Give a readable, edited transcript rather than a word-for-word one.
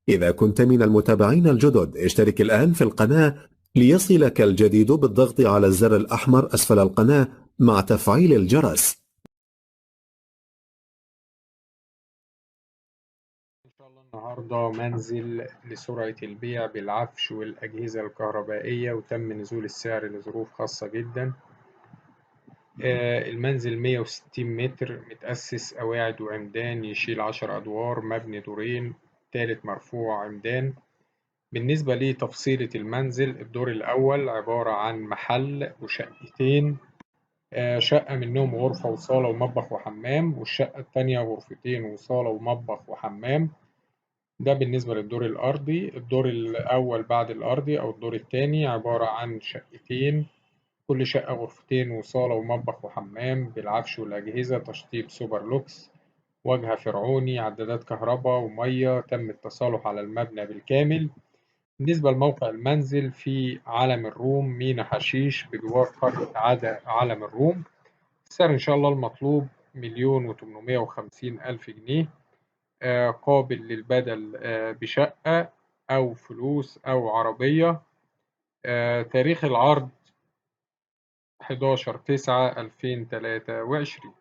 إذا كنت من المتابعين الجدد اشترك الآن في القناة ليصلك الجديد بالضغط على الزر الأحمر أسفل القناة مع تفعيل الجرس. إن شاء الله النهاردة منزل لسرعة البيع بالعفش والأجهزة الكهربائية، وتم نزول السعر لظروف خاصة جدا. المنزل 160 متر، متأسس قواعد وعمدان، يشيل 10 أدوار، مبني دورين، تالت مرفوع عمدان. بالنسبة لتفصيلة المنزل، الدور الأول عبارة عن محل وشقتين، شقة منهم غرفة وصالة ومطبخ وحمام، والشقة التانية غرفتين وصالة ومطبخ وحمام. ده بالنسبة للدور الأرضي. الدور الأول بعد الأرضي أو الدور التاني عبارة عن شقتين، كل شقة غرفتين وصالة ومطبخ وحمام بالعفش والأجهزة، تشطيب سوبر لوكس، واجهة فرعوني، عدادات كهرباء ومية. تم التصالح على المبنى بالكامل. بالنسبة لموقع المنزل في علم الروم، مينا حشيش، بجوار قرية علم الروم. السعر إن شاء الله المطلوب 1,850,000 جنيه، قابل للبدل، بشقة أو فلوس أو عربية. تاريخ العرض 11/9/2023.